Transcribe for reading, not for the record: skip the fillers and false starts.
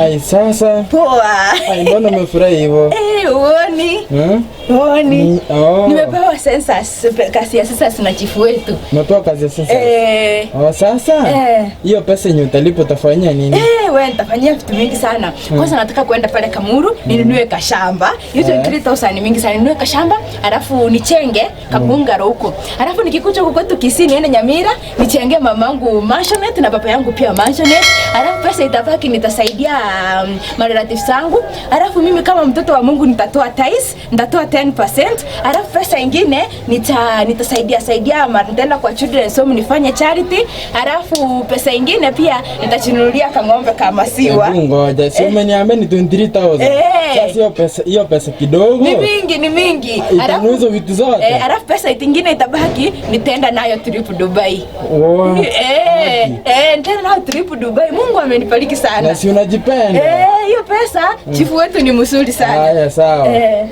Ai, sasa. Poa. Ai, mbona umefurahi hivyo? Eh, uoni? Hmm? Uoni? Oh. Nimepewa census, kazi ya census na chifu wetu. Umepewa kazi ya sasa? Eh. Oh, sasa? Eh. Hiyo pesa yenye utalipa utafanyia nini? Eh, wewe nitafanyia vitu mingi sana. Kwanza nataka kwenda pale Kamuru ninunue kashamba. Hiyo 23,000 ni mingi sana. Ninunue kashamba, alafu nichenge kabungaro huko. Alafu nikikuja huko kwetu Kisii niende Nyamira, nichenge mamangu mansionette na baba yangu pia mansionette. Alafu pesa itabaki nitasaidia marelatives zangu. Alafu mimi kama mtoto wa Mungu nitatoa tithes, nitatoa 10%. Alafu pesa ingine nitasaidia saidia nitaenda kwa children's home nifanye charity. Alafu pesa ingine pia nitajinunulia kang'ombe ka maziwa. Hebu ngoja, si umeniambia ni 23,000? Eh. Sasa hiyo pesa kidogo. Ni mingi, ni mingi. Itanunua hizo vitu zote. Eh, alafu pesa ingine itabaki nitaenda nayo trip Dubai. Oh. Eh, eh, nitaenda nayo trip Dubai. Mungu amenibariki sana. Na si unajipenda? Eh, hiyo pesa chifu wetu ni mzuri sana. Haya, sawa. Eh.